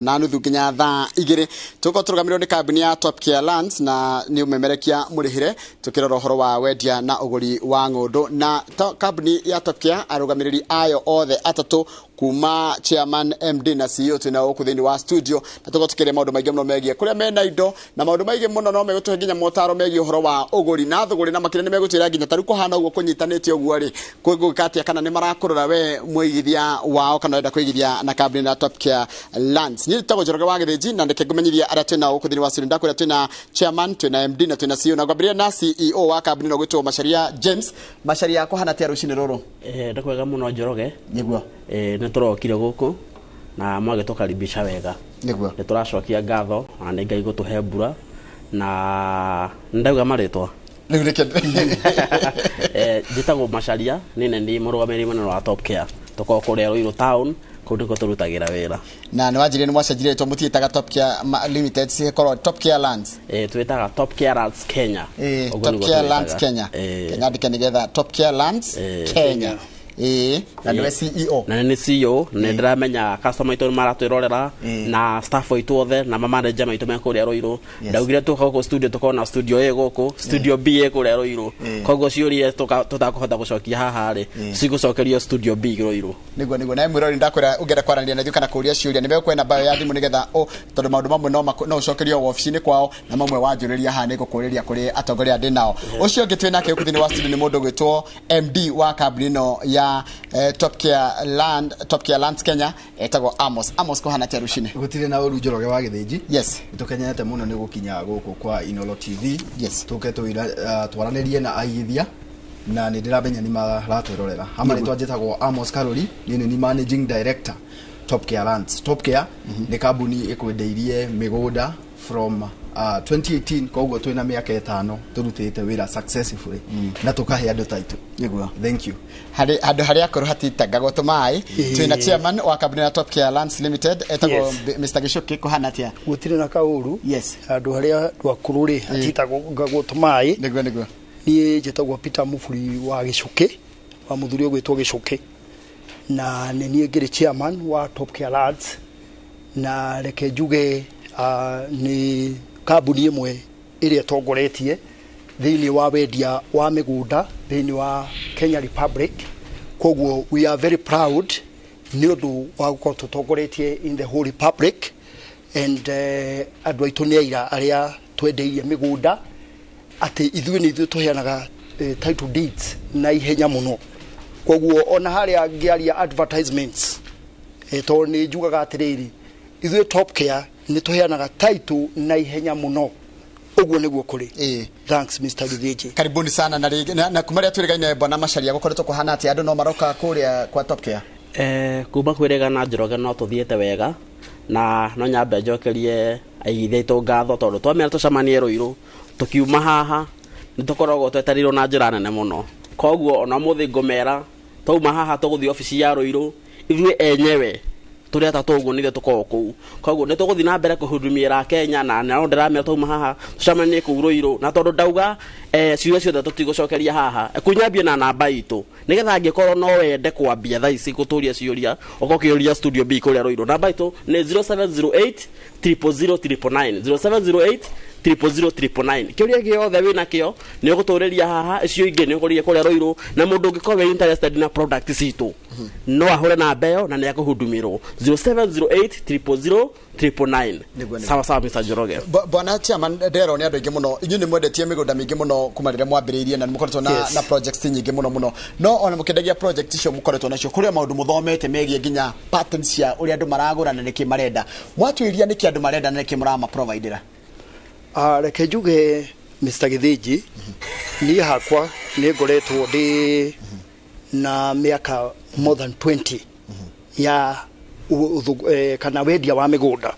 Na nuthu nginya thaa 2 tukorwo tũrũgamĩrĩirwo nĩ kambuni ya Top Care Lands na nĩ ũmemerekia mũrĩhĩre, tũkĩrora ũhoro wa wendia na ũgũri wa ng'ũndũ na kambuni ya Top Care. Arũgamĩrĩri ayo othe atatũ, kuma chairman, MD na CEO, twĩna gũkũ thĩinĩ wa studio na tũkorwo tũkĩaria maũndũ maingĩ mũno megiĩ kũrĩa mena indo na maũndũ maingĩ mũno. No megũtũhe nginya motaro megiĩ ũhoro wa ũgũri na thũgũrĩ, na makĩria nĩ megũtwĩra nginya tarĩu kũhana ũguo kũnyitanĩte ũguo rĩ, gũgĩka atĩa, kana nĩ marakũrora we mũigithia wao kana ũrenda kũigithia na kambuni ya Top Care Lands. Niĩ njĩtagwo Njoroge wa Gĩthĩnji na ndeke ngũmenyithia arĩa twĩnao gũkũ thĩinĩ wa studio. Ndakwĩra twĩna chairman, twĩna MD na twĩna CEO, na ngwambĩrĩria na CEO wa kambuni ĩno gwĩtwo Macharia James. Macharia, kũhana atĩa rũcinĩ rũrũ? Nĩ kwega mũno, Njoroge. Nĩguo. Nĩ tũrokire gũkũ na mwagĩtũkaribisha wega. Nĩguo. Nĩ tũracokia ngatho na nĩ Ngai gũtũhe mbura na nĩ ndauga marĩtwa. Rĩu reke. Njĩtagwo Macharia, nĩ nĩ mũrũgamĩrĩri mũnene wa Top Care. Tũkoragwo kũrĩa Ruiru town, kũu nĩkuo tũrutagĩra wĩra. Na nĩ wanjirie nĩ mwacenjirie rĩtwa, mũtiĩtaga Top Care Limited, cikorwo Top Care Lands? Twĩtaga Top Care Lands Kenya. Ũguo Top nĩguo Care Lands twĩtaga. Kenya. Kenya andĩke nĩgetha Top Care Lands Kenya, ĩĩ, na nĩwe CEO. Na nĩ CEO. Nĩ ndĩramenya customer aitũ nĩ maratwĩrorera na staff aitũ othe na mamanager maitũ me kũrĩa Ruiru. Ndaugire tũka gũkũ studio, tũkorwo na studio A gũkũ, studio B ĩ kũrĩa Ruiru. Koguo ciũria tũtakũhota gũcokia haha rĩ, cigũcokerio studio B Ruiru. Nĩguo. Nawe mwĩrori, ndakwĩra ũngĩenda kwaranĩria na ithuĩ kana kũũria ciũria, nĩ megũkũhe namba ĩyo ya thimũ nĩgetha tondũ maũndũ mamwe no ũcokerio wabici-inĩ kwao na mamwe wanjũrĩria haha nĩ ngũkũrĩria kũrĩ atongoria ndĩ nao. Ũcio ũngĩ twĩ nake gũkũ thĩinĩ wa studio nĩ mũndũ ũgwĩtwo MD wa kambuni ĩno ya Top Care Land, Top Care Lands Kenya, etagwo Amos. Amos, kũhana atĩa rũcinĩ? Gũtirĩ na ũru, Njoroge wa Gĩthĩnji. Yes. Nĩtũkenyete mũno nĩ gũkinya gũkũ kwa Inoro TV. Yes. Tũke twaranĩrie na aigithia na nĩ ndĩramenya nĩ maratwĩrorera. Hama rĩtwa njĩtagwo Amos Karori, niĩ nĩ managing director Top Care Lands. Top Care nĩ kambuni ĩkwendeirie mĩgũnda from 2018, koguo twĩna mĩaka 5 tũrutĩte wĩra successfully na tũkahe andũ title. Nĩguo. Thank you. Harĩ handũ harĩa akũrũ hatitangagwo tũmaĩ. Twĩna chairman wa kambuni ya Top Care Lands Limited etagwo Mr. Gichuki. Kũhana atĩa? Gũtirĩ na kaũru. Yes. Handũ harĩa andũ akũrũ rĩ hatitangagwo tũmaĩ. Nĩguo. Niĩ njĩtagwo Peter Mũburi wa Gĩcũkĩ, wa mũthuri ũgwĩtwo Gĩcũkĩ, na nĩ niĩ ngĩrĩ chairman wa Top Care Lands. Na reke njuge nĩ kambuni ĩmwe ĩrĩa ĩtongoretie thĩinĩ wa wendia wa mĩgũnda thĩinĩ wa Kenya Republic. Koguo we are very proud nĩ ũndũ wa gũkorwo tũtongoretie in the whole republic, and andũ aitũ nĩ aira arĩa twendeirie mĩgũnda atĩ ithuĩ nĩ ithuĩ tũheanaga title deeds na ihenya mũno. Koguo ona harĩa ngĩaria advertisements, tondũ nĩ njugaga atĩrĩrĩ, ithuĩ Top Care nĩ tũheanaga title na ihenya mũno. Ũguo nĩguo kũrĩ. Thanks, Mr. Githinji. Karibuni sana. Na rĩngĩ na kuma rĩrĩa twĩrĩgaine, bwana Macharia, gũkoretwo kũhana atĩa? Andũ no maroka kũrĩa kwa Top Care? Kuma kwĩrĩga na Njoroge no tũthiĩte wega, na no nyambe njokerie aigithia aitũ ngatho tondũ twamera tũcemanie Rũirũ, tũkiuma haha nĩ tũkoragwo twetereirwo na njĩra nene mũno. Koguo ona mũthĩ ngũmera twauma haha tũgũthiĩ obici ya Rũirũ, ithuĩ enyewe tũrĩ atatũ ũguo nithuĩ tũkoragwo kũu. Koguo nĩ tũgũthiĩ na mbere kũhudumiĩra Kenya na no ndĩramera twauma haha tũcemanie kũu Rũirũ. Na tondũ ndauga ciũria ciothe tũtigũcokeria haha, kunyambie na namba itũ nĩgetha angĩkorwo no wende kwambia thaa ici gũtũria ciũria, ũkorwo ũkĩũria studio B kũrĩa Rũirũ. Namba itũ nĩ 0708 000 999, 0708 000 999. Kĩũria gĩothe wĩna kĩo nĩ ũgũtũrĩria haha, icio ingĩ nĩ ũkũria kũrĩa Rũirũ. Na mũndũ ũngĩkorwo wĩ interested na product citũ no ahũre namba ĩyo na nĩ akũhudumirwo, 0708 000 999. Nĩguo, nĩguo. Sawa sawa, Mr. Njoroge. Bwana chairman, ndĩrerwo nĩ andũ aingĩ mũno inyuĩ nĩ mwendetie mĩgũnda mĩingĩ mũno kuma rĩrĩa mwambĩrĩirie na nĩ mũkoretwo na, na projects nyingĩ mũno mũno. No ona mũkĩendagia project icio mũkoretwo nacio, kũrĩ maũndũ mũthomete megiĩ nginya patterns cia ũrĩa andũ maragũra na nĩkĩ marenda. Mwatuĩria nĩkĩ andũ marenda na nĩkĩ mũramaprovidera? Reke njuge, Mr. Githinji, niĩ hakwa nĩ ngoretwo ndĩ na mĩaka more than 20 ya kana wendia wa mĩgũnda.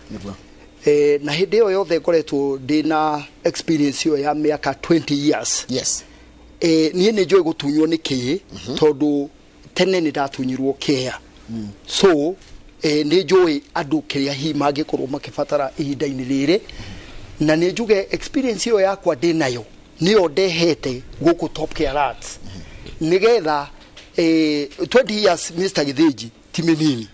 Na hĩndĩ ĩyo yothe ngoretwo ndĩ na experience ĩyo ya mĩaka 20 years. Niĩ nĩ njũĩ gũtunywo nĩ kĩĩ, tondũ tene nĩ ndatunyirwo kĩea. So nĩ njũĩ andũ kĩrĩa hihi mangĩkorwo makĩbatara ihinda-inĩ rĩrĩ, na nĩ njuge experience ĩyo yakwa ndĩ nayo nĩyo ndehete gũkũ Top Care Lands nĩgetha 20 years, Mr. Githinji, ti mĩnini.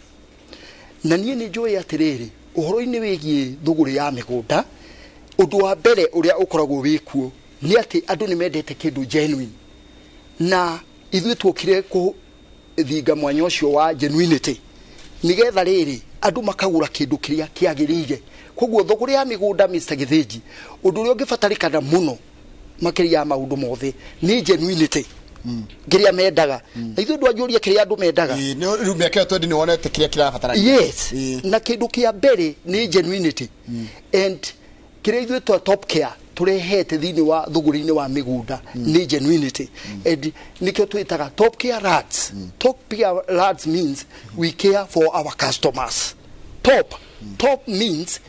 Na niĩ nĩ njũĩ atĩrĩrĩ, Ũhoro-inĩ wĩgiĩ thũgũrĩ ya mĩgũnda, ũndũ wa mbere ũrĩa ũkoragwo wĩkuo nĩ atĩ andũ nĩ mendete kĩndũ genuine, na ithuĩ tuokire kũthinga mwanya ũcio wa genuinity nigetha rĩrĩ andũ makagũra kĩndũ kĩrĩa kĩagĩrĩire. Koguo thũgũrĩ ya mĩgũnda, Mr. Gĩthĩnji, ũndũ ũrĩa ũngĩbatarĩkana mũno makĩria ya maũndũ mothe nĩ genuinity kĩrĩa mendaga, na ithuĩ ndwanjũria kĩrĩa andũ mendaga. Ĩĩ, rĩu mĩaka ĩyo 20 nĩ wonete kĩrĩa kĩrabatarania. Yes. Na kĩndũ kĩa mbere nĩ genuinity, and kĩrĩa ithuĩ twa Top Care tũrehete thĩinĩ wa thũgũrĩ-inĩ wa mĩgũnda nĩ genuinity, and nĩkĩo twĩtaga Top Care Lands. Top Care Lands means we care for our customers. Top means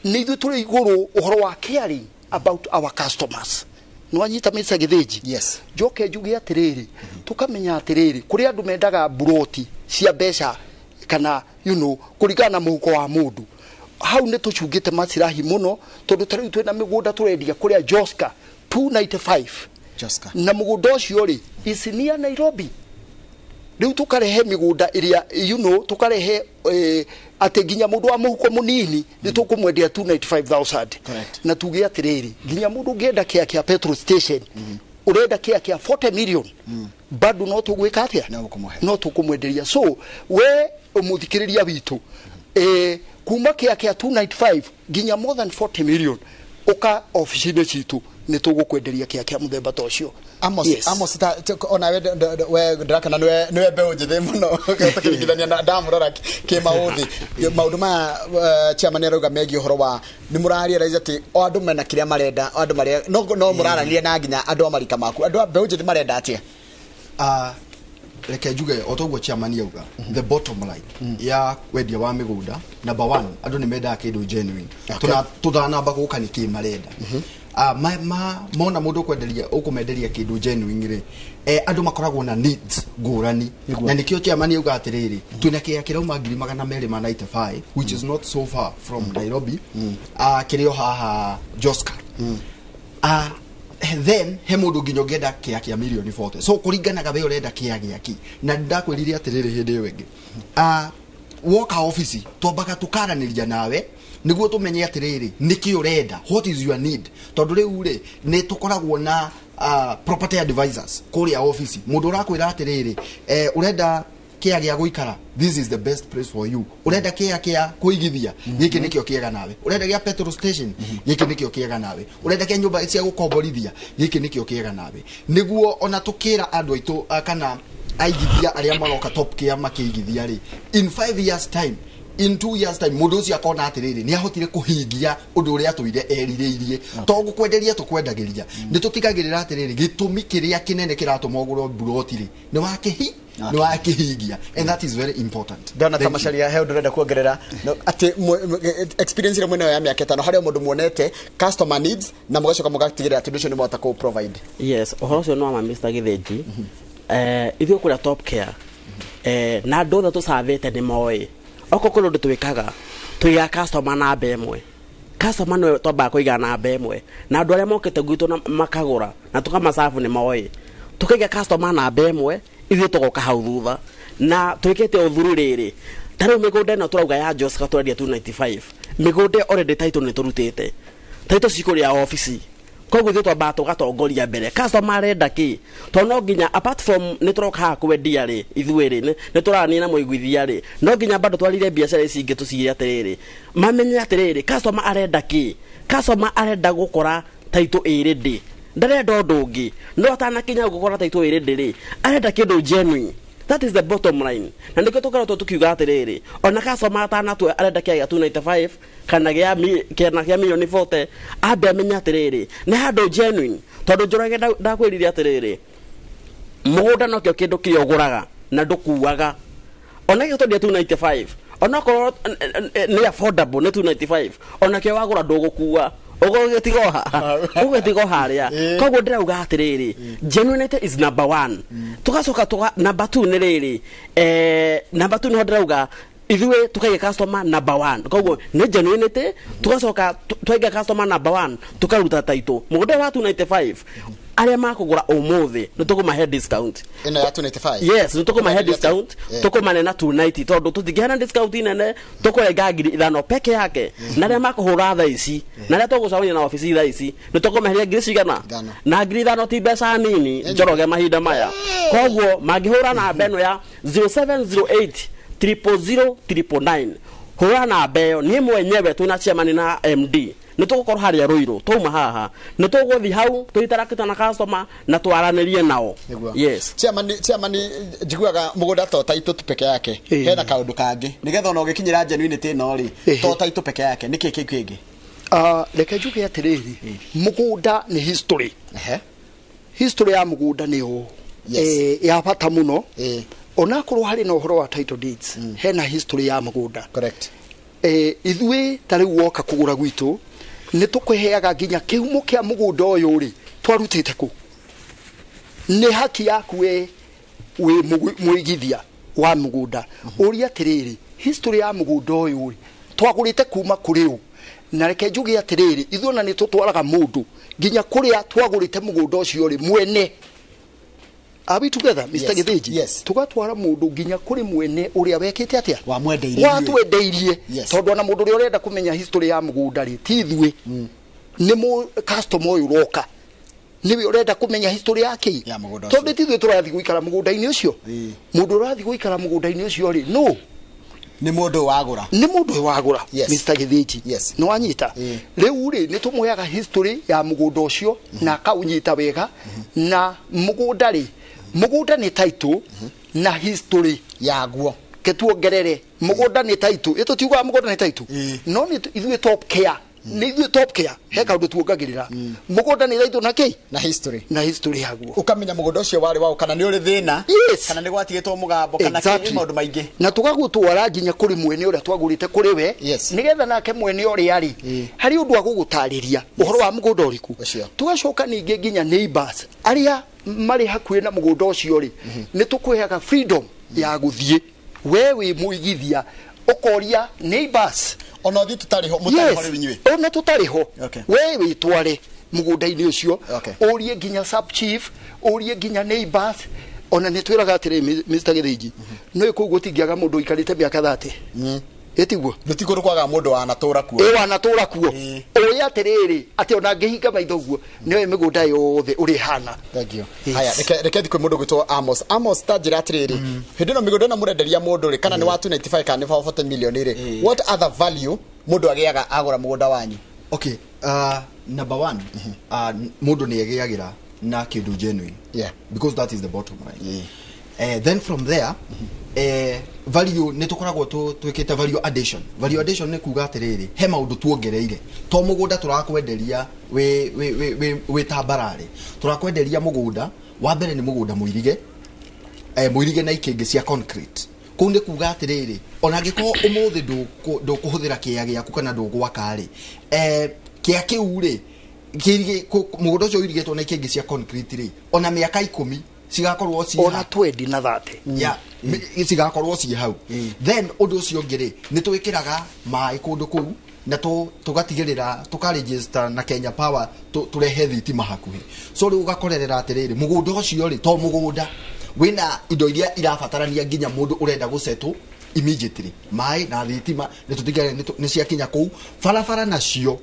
nĩ ithuĩ tũrĩ igũrũ ũhoro wa caring about our customers. Nĩwanyita, Mr. Gĩthĩnji? Yes. Njoke njuge atĩrĩrĩ, tũkamenya atĩrĩrĩ, kũrĩ andũ mendaga mburoti cia mbeca kana kũringana na mũhuko wa mũndũ. Hau nĩ tũcungĩte macirahi mũno, tondũ ta rĩu twĩna mĩgũnda tũrendia kũrĩa Joska 295. Joska. Na mũgũnda ũcio rĩ is near Nairobi. Rĩu tũkarehe mĩgũnda ĩrĩa tũkarehe atĩ nginya mũndũ wa mũhuko mũnini nĩ tũkũmwendia 295,000. Correct. Na tuge atĩrĩrĩ, nginya mũndũ ũngĩenda kĩa kĩa petrol station, ũrenda kĩa kĩa 40 million, bado no tũgwĩka atĩa? No ũkũmũhe. No tũkũmwenderia. So we mũthikĩrĩria witũ, kuma kĩa kĩa 295 nginya more than 40 million, ũka obici-inĩ citũ, nĩ tũgũkwenderia kĩa kĩa mũthemba ta ũcio. Amos. Yes. Amos, ta ona we ndĩrakena nĩwe mbeũ njĩthĩ mũno tũkĩringithania na ndamũrora kĩmaũthĩ. Maũndũ maya chairman arauga megiĩ ũhoro wa nĩ mũrarealize atĩ o andũ mena kĩrĩa marenda, o andũ marĩa no mũraranĩria na nginya andũ a marika maku, andũ a mbeũ njĩthĩ marenda atĩa? Ah, reke njuge o toguo chairman auga, the bottom line ya wendia wa mĩgũnda, number one, andũ nĩ mendaga kĩndũ genuine. Tũtanamba gũka nĩ kĩ marenda. Ah, mona mũndũ ũkwenderia, ũkũmenderia kĩndũ genuine rĩ, andũ makoragwo na needs ngũrani, na nĩkĩo chairman auga atĩrĩrĩ, twĩna kĩea kĩrauma 295,000, which is not so far from Nairobi. Ah, kĩrĩ o haha Joska. Ah, then he mũndũ nginya ũngĩenda kĩa kĩa mirioni 40, so kũringanaga we ũrenda kĩa gĩaki. Na ndakwĩrire atĩrĩrĩ hĩndĩ ĩyo ĩngĩ, ah, woka obici twambaga tũkaranĩria nawe nĩguo tũmenye atĩrĩrĩ nĩkĩ ũrenda, what is your need, tondũ rĩu rĩ nĩ tũkoragwo na property advisors kũrĩa obici, mũndũ ũrakwĩra atĩrĩrĩ, ũrenda kĩa gĩa gũikara, this is the best place for you, ũrenda kĩa kĩa kũigithia, gĩkĩ nĩkĩo kĩega nawe, ũrenda gĩa petrol station, gĩkĩ nĩkĩo kĩega nawe, ũrenda kĩa nyũmba cia gũkomborithia, gĩkĩ nĩkĩo kĩega nawe, nĩguo ona tũkĩra andũ aitũ kana aigithia arĩa maroka Top Care makĩigithia rĩ, in 5 years time, in 2 years time, mũndũ ũcio akona atĩrĩrĩ nĩ ahotire kũhingia ũndũ ũrĩa atũire erirĩirie. To gũkwenderia tũkwendagĩria, nĩ tũtigagĩrĩra atĩrĩrĩ gĩtũmi kĩrĩa kĩnene kĩratũma ũgũrwo mburoti rĩ nĩ wakĩhingia, and that is very important. Ndona ta Thank you. Macharia he ũndũ ũrenda kuongerera. No, atĩ experience ĩrĩa mwĩnayo ya mĩaka 5 harĩa mũndũ muonete customer needs na mũgacoka mũgatigĩrĩra atĩ ũndũ ũcio nĩ mwahota kũ provide. Yes, ũhoro ũcio nĩ wa ma, Mr. Gĩthĩnji. Ithuĩ kũrĩa Top Care, na andũ othe tũcavĩte nĩ moĩ okorwo kũrĩ ũndũ twĩkaga, tũigaga customer namba ĩmwe. Customer nĩwe twambaga kũiga namba ĩmwe, na andũ arĩa mokĩte gwitũ na makagũra na tũkamacabu nĩ moĩ tũkaiga customer namba ĩmwe, ithuĩ tũgoka hau thutha na twĩkĩte ũthuru rĩrĩ. Ta rĩu mĩgũnda ĩno tũrauga ya Joska tũrendia 295, mĩgũnda ĩyo already title nĩ tũrutĩte, title cikũrĩa obici. Koguo ithuĩ twambaga tũgatongoria mbere customer arenda kĩ, tondũ no nginya apart from nĩ tũroka haha kwendia rĩ, ithuĩ rĩ nĩ tũrarania na mũiguithia rĩ, no nginya bado twarire biacara ici ingĩ tũcige atĩrĩrĩ, mamenye atĩrĩrĩ customer arenda kĩ. Customer arenda gũkora title ĩ ready, ndarenda ũndũ ũngĩ, no atanakinya gũkora title ĩ ready rĩ, arenda kĩndũ genuine. That is the bottom line, na nĩkĩo tũkoretwo tũkiuga atĩrĩrĩ, ona customer atanatua arenda kĩa gĩa 295 kana kana kĩa milioni 40, ambe amenye atĩrĩrĩ nĩ handũ genuine, tondũ Njoroge ndakwĩrire atĩrĩrĩ, mũgũnda nokĩo kĩndũ kĩrĩa ũgũraga na ndũkuaga. Ona gĩo twendia 295, onakorwo nĩ affordable nĩ 295, onakĩo wagũra ndũgũkua, ũgũgĩtiga o harĩa. Koguo ndĩrauga atĩrĩrĩ, genuinity is number one. Tũgacoka tuga number two nĩ rĩrĩ, number two nĩho ndĩrauga ithuĩ tukaiga customer number one. Koguo nĩ genuinity, tugacoka twaiga customer number one, tukaruta title mũgũnda wa 295. Arĩa makũgũra ũmũthĩ nĩ tũkũmahe discount. Ĩno ya 295. Yes, nĩ tũkũmahe discount. Tũkũmane na 290 tondũ tũtingĩheana discount nene, tũkũrenga 5,000 peke yake. Na arĩa makũhũra thaa ici na arĩa tũgũcemania na obici thaa ici nĩ tũkũmeheria ngiri cigana? Ithano. Na 5,000 ti mbeca nini, Njoroge, mahinda maya. Koguo mangĩhũra namba ĩno ya 0708 000 999, hũra namba ĩyo, niĩ mwenyewe twĩna chairman na MD nĩ tũgũkorwo harĩa Rũirũ. Twauma haha nĩ tũgũthiĩ hau tũitarakĩte na customer na twaranĩrie nao. Nĩguo. Yes. Chairman, njiguaga mũgũnda to title tu peke yake. Hena kaũndũ kangĩ nĩgetha ona ũgĩkinyĩra genuinity ĩno rĩ, to title peke yake, nĩkĩ kĩu kĩngĩ? Ah, reke njuge atĩrĩrĩ, mũgũnda nĩ history. History ya mũgũnda nĩyo ya bata mũno. Onakorwo harĩ na ũhoro wa title deeds, hena history ya mũgũnda. Ithuĩ ta rĩu woka kũgũra gwitũ nĩ tũkũheaga nginya kĩhumo kĩa mũgũnda ũyũ rĩ, twarutĩte kũ. Nĩ haki yaku we wĩ mũigithia wa mũgũnda ũria atĩrĩrĩ, history ya mũgũnda ũyũ rĩ, twagũrĩte kuma kũrĩ ũ. Na reke njuge atĩrĩrĩ, ithuĩ ona nĩ tũtwaraga mũndũ nginya kũrĩa twagũrĩte mũgũnda ũcio rĩ, mwene. Are we together, Mr. Yes. Githinji? Yes. Tugatwara mũndũ nginya kũrĩ mwene ũrĩa wekĩte atĩa? Wamwendeirie. Watwendeirie. Tondũ ona mũndũ ũrĩa ũrenda kũmenya history ya mũgũnda rĩ, ti ithuĩ, nĩ mũ customer ũyũ ũroka nĩwe ũrenda kũmenya history ya kĩ. Ya mũgũnda Tondũ ũcio. ti ithuĩ tũrathiĩ gũikara mũgũnda-inĩ ũcio. Mũndũ ũrathiĩ gũikara mũgũnda-inĩ ũcio rĩ, no Nĩ mũndũ wagũra. Nĩ mũndũ ũyũ wagũra. Mr. Githinji, nĩ wanyita? Rĩu rĩ, nĩ tũmũheaga history ya mũgũnda ũcio na akaũnyita wega. Na mũgũnda rĩ, mũgũnda nĩ title na history yaguo. Ke tuongerere, mũgũnda nĩ title, ĩ tũtiugaga mũgũnda nĩ title, no nĩ ithuĩ Top Care, nĩ ithuĩ Top Care he kaũndũ tuongagĩrĩra. Mũgũnda nĩ title na kĩ? Na history. Na history yaguo. Ũkamenya mũgũnda ũcio warĩ waũ, kana nĩ ũrĩ thĩna, kana nĩ gwatigĩtwo mũgambo, kana kĩ, maũndũ maingĩ. Na tũgagũtwara nginya kũrĩ mwene ũrĩa twagũrĩte kũrĩ we, nĩgetha nake mwene ũrĩa rĩ, harĩ ũndũ agũgũtarĩria ũhoro wa mũgũnda ũrĩkũ. Ũcio. Tũgacoka ningĩ nginya neighbors arĩa marĩ hakuhĩ na mũgũnda ũcio rĩ, nĩ tũkũheaga freedom ya gũthiĩ we wĩ mũigithia ũkoria neighbors. Ona ũthiĩ tũtarĩ ho, mũtarĩ ho rĩu inyuĩ? Ona tũtarĩ ho. We wĩtware mũgũnda-inĩ ũcio, ũrie nginya sub chief, ũrie nginya neighbors. Ona nĩ twĩraga atĩrĩ, Mr. Githinji, no kũu gũtingĩaga mũndũ ũikarĩte mĩaka 30, ĩtiguo? Gũtikũndũ kwagaga mũndũ wanatũra kuo. Ĩ, wanatũra kuo, ũĩ atĩrĩrĩ, atĩ ona ngĩhinga maitho ũguo nĩoĩ mĩgũnda yothe ũrĩa ĩhana. Thank you. Haya, reke thiĩ kwĩ mũndũ gwĩtwo Amos. Amos, ta njĩra atĩrĩrĩ, hĩndĩ ĩno mĩgũnda ĩno mũrenderia mũndũ rĩ, kana nĩ wa 295 kana nĩ wa 40 million rĩ, what other value mũndũ agĩaga agũra mũgũnda wanyu? Okay, number one, mũndũ nĩ egĩagĩra na kĩndũ genuine, because that is the bottom line. Then from there, value nĩ tũkoragwo twĩkĩte value addition. Value addition nĩ kuga atĩrĩrĩ, he maũndũ tuongereire. To mũgũnda tũrakwenderia wĩ tambarare, tũrakwenderia mũgũnda wa mbere nĩ mũgũnda mũirige, mũirige na ikĩngĩ cia concrete. Kũu nĩ kuga atĩrĩrĩ, ona angĩkorwo ũmũthĩ ndũkũhũthĩra kĩea gĩaku kana ndũgwaka rĩ, kĩea kĩu rĩ, mũgũnda ũcio ũirigĩtwo na ikĩngĩ cia concrete rĩ, ona mĩaka 10 cigakorwo ci Ona 20 na 30. Yeah, cigakorwo ci hau. Then ũndũ ũcio ũngĩ rĩ, nĩ twĩkĩraga maĩ kũndũ kũu na tũgatigĩrĩra tũkaregister na Kenya Power, tũrehe thitima hakuhĩ. So rĩu ũgakorerera atĩrĩrĩ, mũgũnda ũcio rĩ, to mũgũnda wĩna indo iria irabatarania nginya mũndũ ũrenda gũsettle immediately, maĩ na thitima nĩ tũtigĩrĩra nĩ ciakinya kũu. Barabara nacio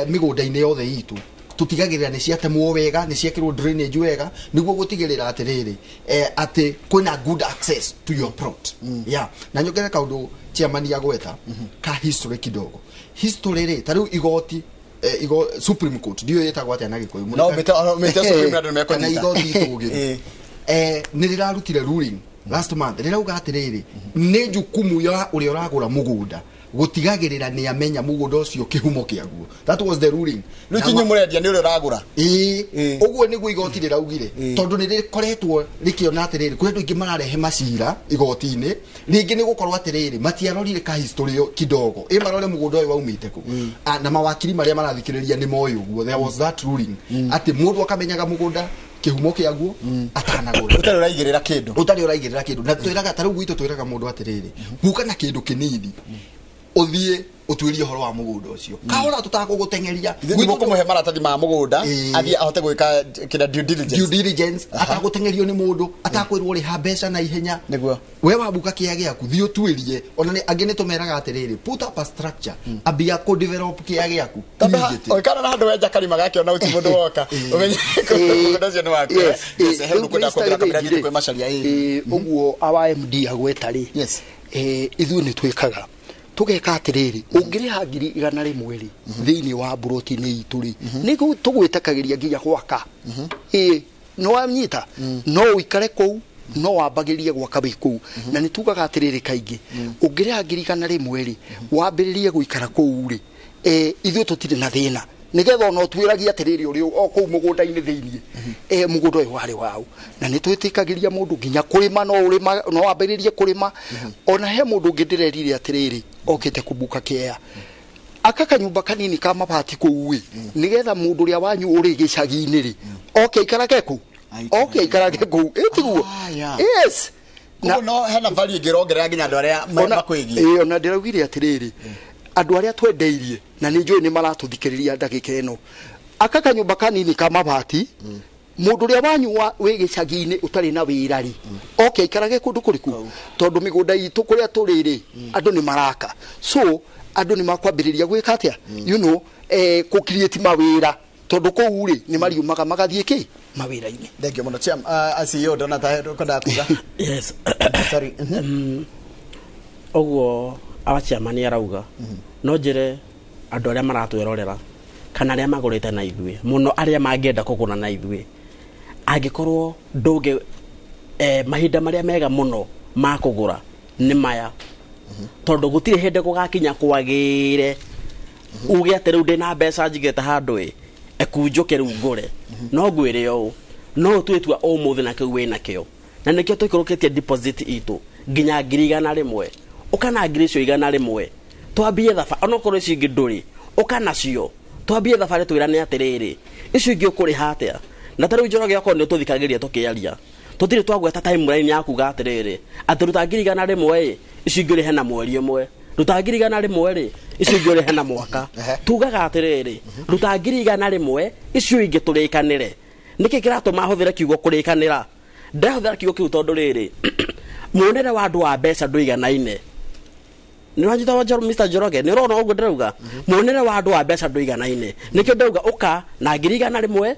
mĩgũnda-inĩ yothe itũ tũtigagĩrĩra nĩ ciatemwo wega, nĩ ciekĩrwo drainage wega, nĩguo gũtigĩrĩra atĩrĩrĩ, atĩ kwĩna good access to your plot. Yeah. Na nyongere kaũndũ chairman agweta ka history kidogo. History rĩ, ta rĩu igoti, Supreme Court, ndiũĩ ĩtagwo atĩa na Gĩkũyũ. No, mĩte Supreme andũ nĩmekũnyita. Kana igoti itũgĩru. Nĩ rĩrarutire ruling last month, rĩrauga atĩrĩrĩ, nĩ jukumu ya ũrĩa ũragũra mũgũnda gũtigagĩrĩra nĩ amenya mũgũnda ũcio kĩhumo kĩaguo. That was the ruling. Rĩu ti inyuĩ mũrendia, nĩ ũrĩa ũragũra. Ĩĩ, ũguo nĩguo igoti rĩraugire, tondũ nĩ rĩkoretwo rĩkĩona atĩrĩrĩ, kũrĩ andũ aingĩ mararehe macira igoti-inĩ, rĩngĩ nĩ gũkorwo atĩrĩrĩ, matiarorire ka history ĩyo kidogo, ĩ marore mũgũnda ũyũ waumĩte kũ. Na mawakiri marĩa marathikĩrĩria nĩ moĩ ũguo. There was that ruling atĩ mũndũ akamenyaga mũgũnda kĩhumo kĩaguo atanagũra. Ũtarĩ ũraigĩrĩra kĩndũ. Ũtarĩ ũraigĩrĩra kĩndũ. Na twĩraga, ta rĩu gwitũ twĩraga mũndũ atĩrĩrĩ, guka na kĩndũ kĩnini. Ũthiĩ ũtuĩrie ũhoro wa mũgũnda ũcio. Kahora tũtakũgũteng'eria. Ithuĩ mũkũmũhe maratathi ma mũgũnda, athiĩ ahote gwĩka kĩrĩa due diligence. Due diligence, atagũteng'erio nĩ mũndũ, atakwĩrwo rĩha mbeca na ihenya. Nĩguo. We wabuka kĩa gĩaku, thiĩ ũtuĩrie. Ona angĩ nĩ tũmeraga atĩrĩrĩ, put up a structure, ambia kũ develop kĩa gĩaku immediately. Ũikara na handũ wenja karima gakĩona ũti mũndũ woka ũmenye mũgũnda ũcio nĩ waku. Yes. Yes, he ũndũ kwenda kuongerera kamĩra Rĩu nyingĩ kwĩ Macharia, ĩĩ. Ũguo our MD agweta rĩ, Yes. Ithuĩ nĩ twĩkaga, tũgeka atĩrĩrĩ, ũngĩrĩha 100,000 rĩ, thĩinĩ wa mburoti-inĩ itũ rĩ, nĩ tũgwĩtakagĩria nginya gwaka. Ĩĩ, nĩ wanyita, no ũikare kũu, no wambagĩrĩrie gwaka wĩ kũu. Na nĩ tugaga atĩrĩrĩ, kaingĩ ũngĩrĩha 100,000 rĩ, wambĩrĩrie gũikara kũu rĩ, ithuĩ tũtirĩ na thĩna, nĩgetha ona ũtuĩragie atĩrĩrĩ, ũrĩ o kũu mũgũnda-inĩ thĩiniĩ, mũgũnda ũyũ warĩ waũ. Na nĩ twĩtĩkagĩria mũndũ nginya kũrĩma, no ũrĩma, no wambĩrĩrie kũrĩma. Ona he mũndũ ũngĩ ndĩrerire atĩrĩrĩ, okĩte kũbuka kĩea, aka kanyumba kanini ka mabati kũu ĩ, nĩgetha mũndũ ũrĩa wanyu ũrĩ gĩcagi-inĩ rĩ, oke aikarage kũu, oke aikarage kũu, ĩtiguo? Ah, yeah. Yes. Koguo no hena value ĩngĩrongerera nginya andũ arĩa makwĩgiĩ. Ĩĩ, ona ndĩraugire atĩrĩrĩ, andũ arĩa twendeirie, na nĩ njũĩ nĩ maratũthikĩrĩria ndagĩka ĩno, aka kanyũmba kanini ka mabati, mũndũ ũrĩa wanyu wa wĩ gĩcagi-inĩ ũtarĩ na wĩra rĩ, oke aikarage kũndũ kũrĩkũ, tondũ mĩgũnda itũ kũrĩa tũrĩ rĩ, andũ nĩ maraka, so andũ nĩ makwambĩrĩria gwĩka atĩa, kũ create mawĩra, tondũ kũu rĩ, nĩ mariumaga magathiĩ kĩ mawĩra-inĩ. Thank you mũno, Chiam. CEO, ndona ta kwendaga kuga. Yes. Sorry. Ũguo our chairman arauga, no njĩre andũ arĩa maratwĩrorera kana arĩa magũrĩte na ithuĩ mũno, arĩa mangĩenda kũgũra na ithuĩ, angĩkorwo ndũngĩ, mahinda marĩa mega mũno ma kũgũra nĩ maya, tondũ gũtirĩ hĩndĩ gũgakinya kwagĩre uge atĩ rĩu ndĩna mbeca njigĩte handũ ĩ ekunjũke rĩu ngũre. No ngwĩre ũũ, no ũtue itua ũmũthĩ na kĩu wĩna kĩo, na nĩkĩo tũikũrũkĩtie deposit itũ nginya 100,000. Ũka na 100,000 twambie thabarĩ, onokorwo icio ingĩ ndũrĩ, ũka nacio twambie thabarĩ, twĩrane atĩrĩrĩ, icio ingĩ ũkũrĩha atĩa. Na ta rĩu Njoroge, okorwo nĩ ũtũthikagĩria tũkĩaria, tũtirĩ twagweta timeline ya kuga atĩrĩrĩ, atĩ ruta 100,000 ĩ, icio ingĩ ũrĩhe na mweri ũmwe, ruta 100,000 rĩ, icio ingĩ ũrĩhe na mwaka. Tugaga atĩrĩrĩ, ruta 100,000, icio ingĩ tũrĩkanĩre. Nĩkĩ kĩratũma hũthĩre kiugo kũrĩkanĩra? Ndĩrahũthĩra kiugo kĩu tondũ rĩrĩ, muonere wa andũ wa mbeca ndũiganaine. Nĩ wanyita wa Mr. Njoroge, nĩ ũrona ũguo ndĩrauga, muonere wa andũ wa mbeca ndũiganaine. Nĩkĩo ndauga ũka na 100,000,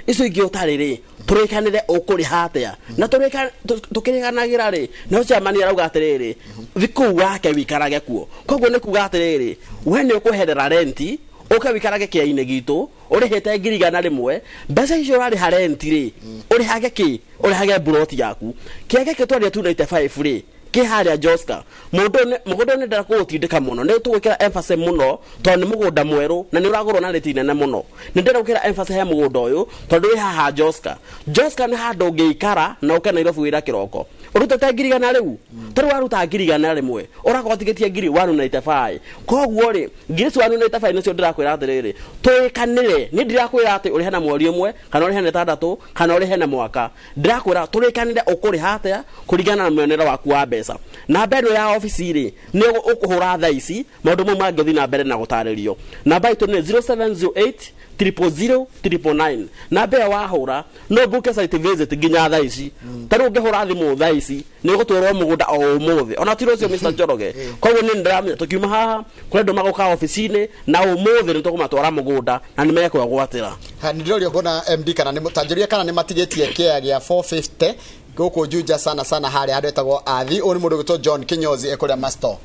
icio ingĩ ũtarĩ rĩ, tũrĩkanĩre ũkũrĩha atĩa. Na tũkĩrĩkanagĩra rĩ, no chairman arauga atĩrĩrĩ, thi kũu wake wĩikarage kuo. Koguo nĩ kuga atĩrĩrĩ, we nĩ ũkweherera renti, ũke wĩikarage kĩainĩ gitũ ũrĩhĩte 100,000. Mbeca icio ũrarĩha renti rĩ, ũrĩhage kĩ? Ũrĩhage mburoti yaku. Kĩa gĩkĩ twaria 295 rĩ, kĩ harĩa Joska. Mũgũnda ũyũ nĩ ndĩrenda kũũtindĩka mũno, nĩ tũgwĩkĩra emphasis mũno tondũ nĩ mũgũnda mwerũ na nĩ ũragũrwo na rĩti nene mũno. Nĩ ndĩrenda gwĩkĩra emphasis he mũgũnda ũyũ tondũ wĩ haha Joska. Joska nĩ handũ ũngĩikara na ũke Nairobi wĩra kĩroko ũrutĩte 100,000. Rĩu tarĩu waruta 100,000, ũrakorwo ũtigĩtie 195. Koguo rĩ, 195 nĩcio ndĩrakwĩra atĩrĩrĩ, tũrĩkanĩre. Niĩ ndirakwĩra atĩ ũrĩhe na mweri ũmwe, kana ũrĩhe na ĩtandatũ, kana ũrĩhe na mwaka. Ndĩrakwĩra tũrĩkanĩre ũkũrĩha atĩa kũringana na muonere waku wa mbeca. Namba ĩno ya obici rĩ, nĩ ũkũhũra thaa ici, maũndũ mau mangĩthiĩ na mbere na gũtarĩrio. Namba itũ nĩ 0708 000 999. Namba ĩyo wahũra, no book site visit nginya thaa ici. Ta rĩu ũngĩhũra thimũ thaa ici, nĩ ũgũtwarwo mũgũnda o ũmũthĩ, ona ti rũciũ, Mr. Njoroge. Koguo nĩ ndĩramenya tũkiuma haha kũrĩ andũ magoka obici-inĩ na ũmũthĩ nĩ tũkũmatwara mũgũnda na nĩ mekwĩgwatĩra. Ha, nĩ ndĩroria kuona MD kana nĩ tanjũria kana nĩ matigĩtie kĩa gĩa 450 gũkũ Juja, sana sana harĩa handũ etagwo Athi. Ũyũ nĩ mũndũ ũgwĩtwo John Kinyozi ekũrĩa Masto.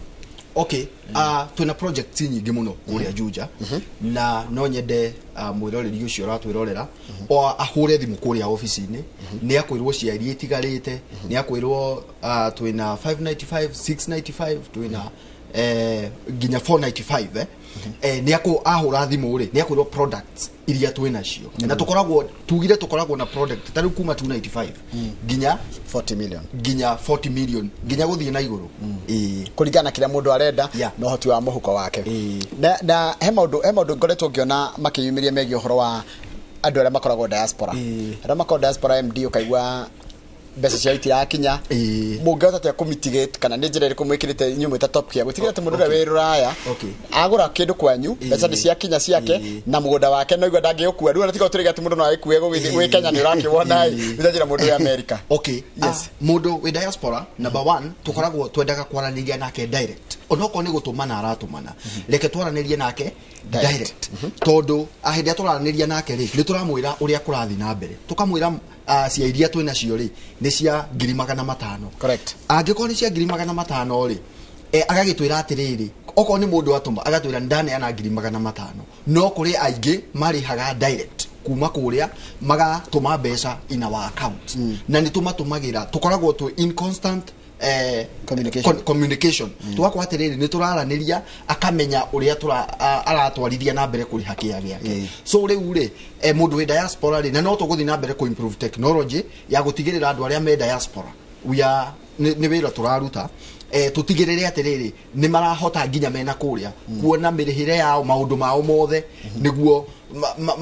Okay, twĩna projects nyingĩ mũno kũrĩa Juja, na no nyende mwĩroreri ũcio ũratwĩrorera o ahũre thimũ kũrĩa obici-inĩ, nĩ akwĩrwo cia iria itigarĩte, nĩ akwĩrwo twĩna 595, 695, twĩna nginya 495. Nĩ akũ ahũra thimũ rĩ, nĩ akwĩrwo products iria twĩ nacio, na tũkoragwo tugire tũkoragwo na product ta rĩu kuma 295 nginya 40 million. Nginya 40 million, nginya gũthiĩ na igũrũ, ĩĩ. Kũringana na kĩrĩa mũndũ arenda na ũhoti wa mũhuko wake. Na he maũndũ ngoretwo ngĩona makĩyumĩria megiĩ ũhoro wa andũ arĩa makoragwo diaspora. Arĩa makoragwo diaspora, MD, ũkaigua Mbeca ciao itirakinya. Mũngĩhota atĩa kũmitigate, kana nĩ njĩra ĩrĩkũ mwĩkĩrĩte inyuĩ mwĩta Top Care gũtigĩrĩra atĩ mũndũ ũrĩa wĩ rũraya agũra kĩndũ kwanyu, mbeca nĩ ciakinya ciake na mũgũnda wake no igua ndangĩũkua rĩu, ona tiga tũrĩga atĩ mũndũ no agĩkue gũgĩthiĩ gwĩ Kenya nĩ ũrakĩwona ĩ njĩra mũndũ wĩ America? Okay. Yes. Ah, mũndũ wĩ diaspora, number one, tũkoragwo twendaga kwaranĩria nake direct, onokorwo nĩ gũtũmana aratũmana, reke twaranĩrie nake direct, tondũ hĩndĩ ĩrĩa tũraranĩria nake rĩ, nĩ tũramwĩra ũrĩa kũrathiĩ na mbere, tũkamwĩra cia iria twĩ nacio rĩ, nĩ cia 500,000. Angĩkorwo nĩ cia 500,000 rĩ, agagĩtwĩra atĩrĩrĩ, okorwo nĩ mũndũ atũma, agatwĩra nĩ ndaneana 500,000. No kũrĩ aingĩ marĩhaga direct kuma kũrĩa, magatũma mbeca in our account, na nĩ tũmatũmagĩra. Tũkoragwo twĩ in constant Communication. Communication. Tũgakorwo atĩrĩrĩ, nĩ tũraranĩria, akamenya ũrĩa aratwarithia na mbere kũrĩha kĩa gĩake. So rĩu rĩ, mũndũ wĩ diaspora rĩ, na no tũgũthiĩ na mbere kũ-improve technology ya gũtigĩrĩra andũ arĩa me diaspora, we are nĩ wĩra tũraruta, tũtigĩrĩre atĩrĩrĩ, nĩ marahota nginya mena kũrĩa kuona mĩrĩhĩre yao, maũndũ mao mothe, nĩguo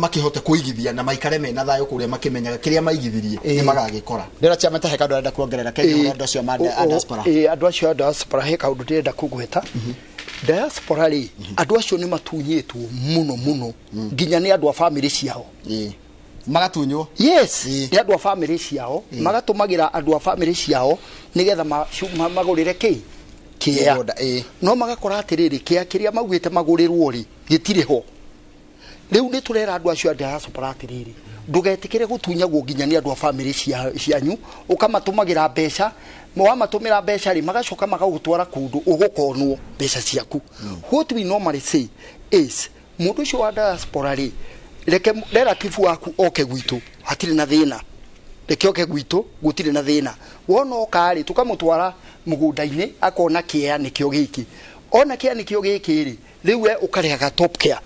makĩhote kũigithia na maikare mena thayũ kũrĩa, makĩmenyaga kĩrĩa maigithirie nĩ magagĩkora. Ndĩra chairman ta he kaũndũ arenda kuongerera kegiĩ ũhoro andũ acio ma a diaspora. Andũ acio a diaspora, he kaũndũ ndĩrenda kũgweta. Diaspora rĩ, andũ acio nĩ matunyĩtwo mũno mũno nginya nĩ andũ a famĩlĩ ciao. Magatunywo? Yes, nĩ andũ a famĩlĩ ciao, magatũmagĩra andũ a famĩlĩ ciao nĩgetha magũrĩre kĩ kĩea. Mũgũnda, ĩĩ. No magakora atĩrĩrĩ, kĩa kĩrĩa maugĩte magũrĩrwo rĩ, gĩtirĩ ho. Rĩu nĩ tũrera andũ acio a diaspora atĩrĩrĩ, ndũgetĩkĩre gũtunyagwo nginya nĩ andũ a famĩlĩ cianyu, ũkamatũmagĩra mbeca. Wamatũmĩra mbeca rĩ, magacoka magagũtwara kũndũ ũgũkonwo mbeca ciaku. What we normally say is, mũndũ ũcio wa diaspora rĩ, reke relative waku oke gwitũ, hatirĩ na thĩna. Reke oke gwitũ, gũtirĩ na thĩna. Wona oka rĩ, tũkamũtwara mũgũnda-inĩ, akona kĩea nĩkĩo gĩkĩ, ona kĩea nĩkĩo gĩkĩ rĩ, rĩu we ũkarĩhaga Top Care.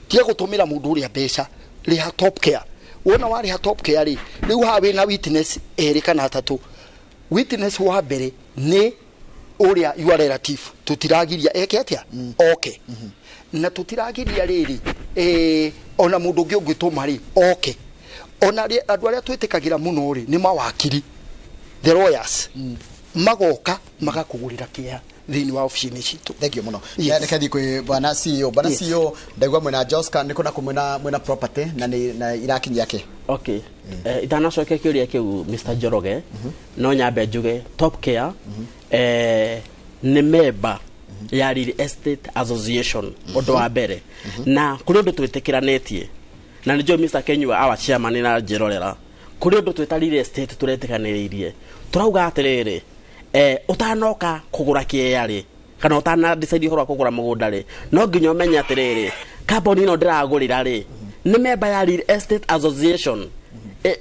Tiga gũtũmĩra mũndũ ũrĩa mbeca, rĩha Top Care. Wona warĩha Top Care rĩ, rĩu haha wĩna witness erĩ kana atatũ. Witness wa mbere nĩ ũrĩa your relative, tũtiragiria eke atĩa, oke, na tũtiragiria rĩrĩ, ona mũndũ ũngĩ ũngĩtũma rĩ, oke. Ona andũ arĩa twĩtĩkagĩra mũno rĩ, nĩ mawakiri, the lawyers, magoka magakũgũrĩra kĩea thĩinĩ wa obici-inĩ citũ. Thank you muno. Yes. Reke thiĩ kwĩ bwana CEO. Bwana CEO, ndaigua mwĩna Joska nĩ kũna mwĩna property na nĩ na irakinyia kĩ? Okay, itanacokia kĩũria kĩu, Mr Njoroge, no nyambe njuge Top Care nĩ member ya Real Estate Association, ũndũ wa mbere. Na kũrĩ ũndũ twĩtĩkĩranĩtie, na nĩ njũĩ Mr Kenyua, our chairman, na njĩrorera, kũrĩ ũndũ twĩta real estate tũretĩkanĩrĩirie. Tũrauga atĩrĩrĩ, ũtanoka kũgũra kĩea rĩ, kana ũtana decide ũhoro wa kũgũra mũgũnda rĩ, no nginya ũmenye atĩrĩrĩ, kambuni ĩno ndĩragũrĩra rĩ, nĩ member ya Real Estate Association?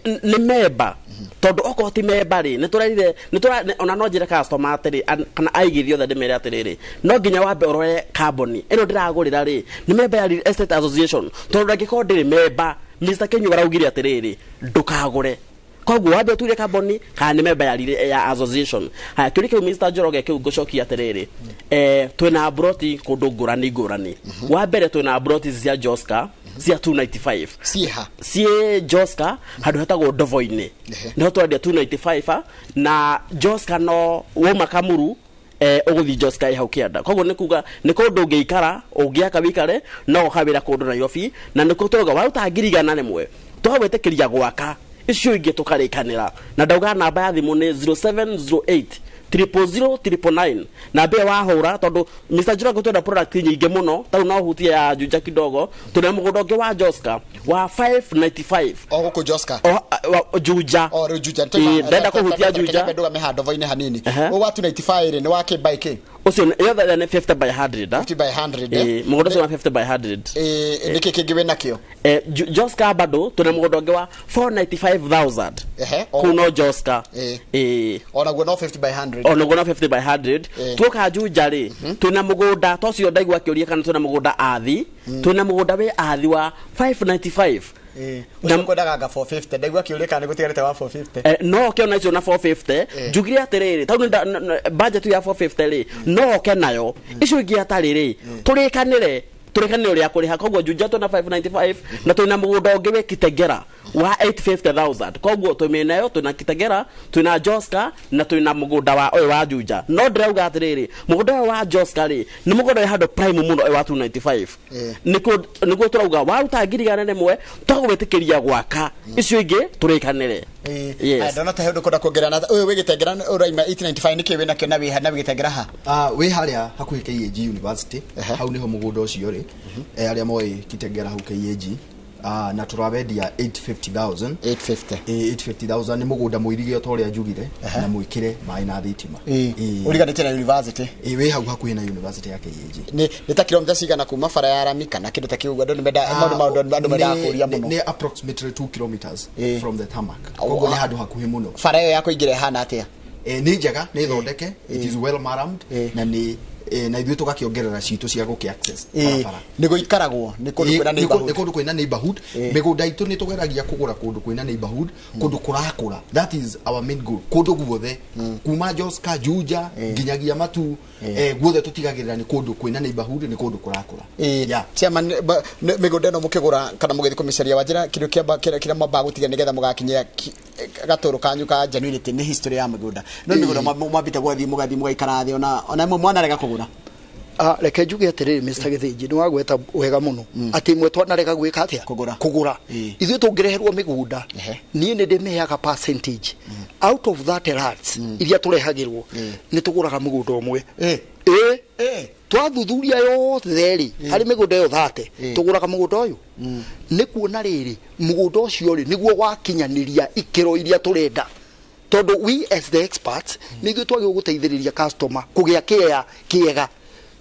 Nĩ member? Tondũ okorwo ti member rĩ, nĩ tũrerire nĩ tũra ona no njĩre customer atĩrĩ, kana aigithia othe ndĩmere atĩrĩrĩ, no nginya wambe ũrore kambuni ĩno ndĩragũrĩra rĩ, nĩ member ya Real Estate Association. Tondũ ndangĩkorwo ndĩrĩ member, Mr Kenyua araugire atĩrĩrĩ, ndũkagũre. Koguo wambe ũtuire kambuni kana nĩ member ya association. Haya, kĩũria kĩu, Mr Njoroge, kĩu ngũcokia atĩrĩrĩ, twĩna broti kũndũ ngũrani ngũrani. Wa mbere, twĩna broti cia Joska cia 295. Ciĩha? Ciĩ Joska, handũ hetagwo Ndovo-inĩ. Niho twendia 295, na Joska no wauma Kamuru, ũgũthiĩ Joska ĩ hau kĩanda. Koguo nĩ kuga nĩ kũndũ ũngĩikara, ũngĩaka wĩikare, no ũka wĩra kũndũ Nairobi. Na nĩkuo tũrauga waruta 100,000 twagwĩtĩkĩria gwaka, icio ingĩ tũkarĩkanĩra. Na ndauga namba ya thimũ nĩ 0708 000 999, namba ĩyo wahũra, tondũ Mr Njoroge twenda product nyingĩ mũno tarĩu no hutie ya Juja kidogo. Tũna mũgũnda ũngĩ wa Joska wa 595. O gũkũ Joska? O, Juja. O rĩu Juja. Ĩĩ, ndenda kũhutia Juja. Ndũgame handũ-inĩ hanini. Ehe. Ũyũ wa 295 rĩ, nĩ wa kĩ by kĩ? Ũcio yothe nĩ 50 by 100, ah. 50 by 100, eh? Ĩĩ, mũgũnda ũcio wa 50 by 100. Nĩkĩ kĩngĩ wĩ nakĩo? Joska bado tũna mũgũnda ũngĩ wa 495,000. O Kũu no Joska. Ĩĩ. Ĩĩ. Onaguo no 50 by 100? Onaguo no 50 by 100. Tuoka Juja rĩ, twĩna mũgũnda tocio ndaigua akĩũria kana twĩna mũgũnda athi. Twĩna mũgũnda wĩ athi wa 595. Ũcio kwendaga anga 450, ndaigua akĩũria kana nĩ gũtigarĩte wa 450. No oke ona icio na 450. Njugire atĩrĩrĩ, tondũ budget ya 450 rĩ, no oke nayo, icio ingĩ atarĩ rĩ, tũrĩkanĩre. Tũrĩkanĩre ũrĩa kũrĩha. Koguo Juja twĩna 595 na twĩna mũgũnda ũngĩ wĩ Kitengela wa 850,000. Koguo twĩ mĩena ĩyo, twĩna Kitengela, twĩna Joska na twĩna mũgũnda wa ũyũ wa Juja. No ndĩrauga atĩrĩrĩ, mũgũnda ũyũ wa Joska rĩ, nĩ mũgũnda wĩ handũ prime mũno, ũyũ wa 295. Nĩkuo tũrauga waruta 100,000 twagwĩtĩkĩria gwaka, icio ingĩ tũrĩkanĩre. Yes. Ndona ta he ũndũ kwenda kuongerera na ũyũ wĩ Gĩtengera ũraima 895, nĩkĩ wĩnakĩo na wĩ na wĩ Gĩtengera ha? Ah, wĩ harĩa hakuhĩ KAG University. Hau nĩho mũgũnda ũcio rĩ. Arĩa moĩ Kitengera hau KAG. Ah, na tũrawendia 850,000. 850. 850,000, nĩ mũgũnda mũirige ta ũrĩa njugire na mwĩkĩre maĩ na thitima. Ũriganĩtie na university? Wĩ hau hakuhĩ na university ya KAG. Nĩ ta kilomita cigana kuma bara ya rami kana kĩndũ ta kĩu? Andũ nĩ menda maũndũ, andũ mendaga kũria mũno. Nĩ approximately 2 kilometers from the tarmac. Oh, Koguo nĩ ah. handũ hakuhĩ mũno. Bara ĩyo ya kũingĩra ĩhana atĩa? Nĩ njega, nĩ thondeke, it is well maramed na nĩ na ithuĩ tũgakĩongerera citũ cia gũkĩ access barabara. Nĩ gũikaragwo, nĩ kũndũ kwĩna Nĩ neighborhood? kũndũ kwĩna neighborhood. Mĩgũnda itũ nĩ tũgeragia kũgũra kũndũ kwĩna neighborhood, kũndũ kũrakũra. That is our main goal. Kũndũ guothe kuma Joska, Juja nginyagia Matu, guothe tũtigagĩrĩra nĩ kũndũ kwĩna neighborhood, nĩ kũndũ kũrakũra. Yeah. Chairman, mĩgũnda ĩno mũkĩgũra kana mũgĩthiĩ kũmĩcaria, wanjĩra kĩndũ kĩrĩa mwambaga gũtiga nĩgetha mũgakinyĩra gatũrũ kanyu ka genuinity nĩ history ya mĩgũnda. No mĩgũnda mwambĩte gwathiĩ, mũgathiĩ mũgaikara thĩ, ona ĩmwe mwanarega kũgũra? Ah, reke njuge atĩrĩrĩ, Mr. Gĩthĩnji, nĩ wagweta wega mũno atĩ imwe twanarega gwĩka atĩa? Kũgũra. Kũgũra. Ithuĩ tũngĩreherwo mĩgũnda, niĩ nĩ ndĩmĩheaga percentage out of that lands iria tũrehagĩrwo. Nĩ tũgũraga mũgũnda ũmwe. Ĩ twathuthuria yothe rĩ, harĩ mĩgũnda ĩyo 30, tũgũraga mũgũnda ũyũ nĩ kuona rĩrĩ, mũgũnda ũcio rĩ, nĩguo wakinyanĩria ikĩro iria tũrenda, tondũ we as the experts nĩ ithuĩ twagĩrĩirwo gũteithĩrĩria customer kũgĩa kĩea kĩega,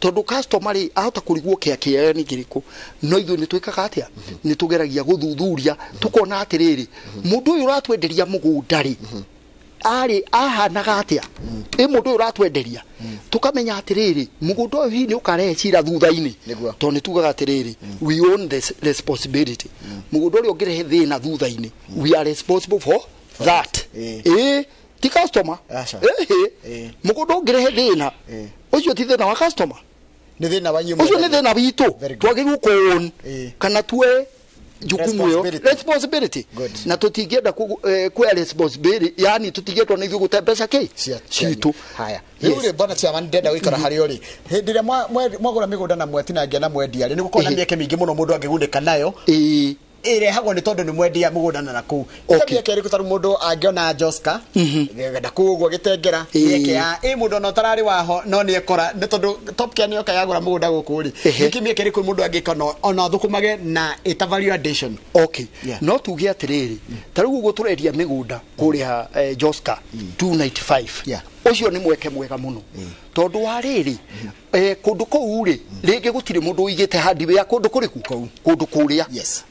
tondũ customer rĩ, ahota kũrigwo kĩa kĩega nĩ kĩrĩkũ. No ithuĩ nĩ twĩkaga atĩa? Nĩ tũgeragia gũthuthuria, tũkona atĩrĩrĩ, mũndũ ũyũ ũratwenderia mũgũnda rĩ, arĩ ahanaga atĩa? Ĩ mũndũ ũyũ ũratwenderia, tũkamenya atĩrĩrĩ, mũgũnda ũyũ hihi nĩ ũkarehe cira thutha-inĩ. Tondũ nĩ tugaga atĩrĩrĩ, we own the responsibility. Mũgũnda ũrĩa ũngĩrehe thĩna thutha-inĩ, we are responsible for that. Ĩ ti customer. Aca. Ĩhĩ. Mũgũnda ũngĩrehe thĩna ũcio ti thĩna wa customer. Nĩ thĩna wa inyuĩ Ũcio nĩ mwendagia. thĩna witũ. Very good. Twagĩrĩirwo kũ-own kana tuoe jukumu ĩyo, Responsibility. responsibility. Good. Na tũtingĩenda kuoya responsibility, yani tũtingĩendwo nĩ ithuĩ gũte mbeca kĩ citũ. Haya. Yes. Rĩu rĩ, bwana chairman, ndenda gũikara harĩ ũrĩ hĩndĩ ĩrĩa mwagũra mĩgũnda na mwetinangia na mwendia rĩ, nĩ gũkorwo na mĩeke mĩingĩ mũno mũndũ angĩgunĩka nayo ĩrehagwo nĩ tondũ nĩ mwendia mũgũnda na nakũu. Mĩeke ĩrĩkũ tarĩu mũndũ angĩona Joska na kũu ũguo Gĩtengera, mĩeke ya ĩ mũndũ ona ũtararĩ waho no nĩ ekora nĩ tondũ Top Care nĩyoka yagũra mũgũnda gũkũ rĩ, nĩkĩ mĩeke ĩrĩkũ mũndũ angĩka no ona thũkũmage na ĩta value addition? Okay. Yeah. No tuge atĩrĩrĩ, ta rĩu ũguo tũrendia mĩgũnda kũrĩa Joska 295, ũcio nĩ mweke mwega mũno, tondũ wa rĩrĩ, kũndũ kũu rĩ, rĩngĩ gũtirĩ mũndũ ũigĩte hardware kũndũ kũrĩkũ, kũndũ kũrĩa.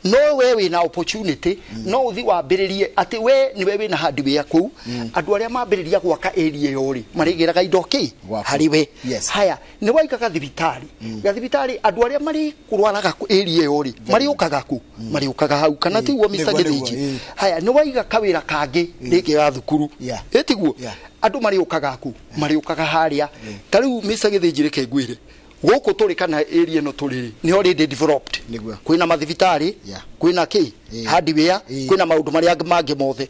No we wĩna opportunity, no ũthi wambĩrĩrie atĩ we nĩwe wĩna hardware kũu. Andũ arĩa mambĩrĩria gwaka area ĩyo rĩ, marĩgĩraga indo kĩ Gwaku. harĩ we. Haya, nĩ waiga gathibitarĩ, andũ arĩa marĩ kũrwaraga area ĩyo rĩ, marĩũkaga kũ? Marĩũkaga hau, kana tiguo, Mr. Nĩguo, nĩguo, Gĩthĩnji? Haya, nĩ waiga kawĩra kangĩ rĩngĩ ga thukuru, ĩtiguo? Andũ marĩũkaga kũ? Marĩũkaga harĩa. Ta rĩu, Mr. Gĩthĩnji, reke ngwĩre, gũkũ tũrĩ kana area ĩno tũrĩ rĩ, nĩ already developed. Kwĩna mathibitarĩ, kwĩna kĩ, hardware, kwĩna maũndũ marĩa mangĩ mothe.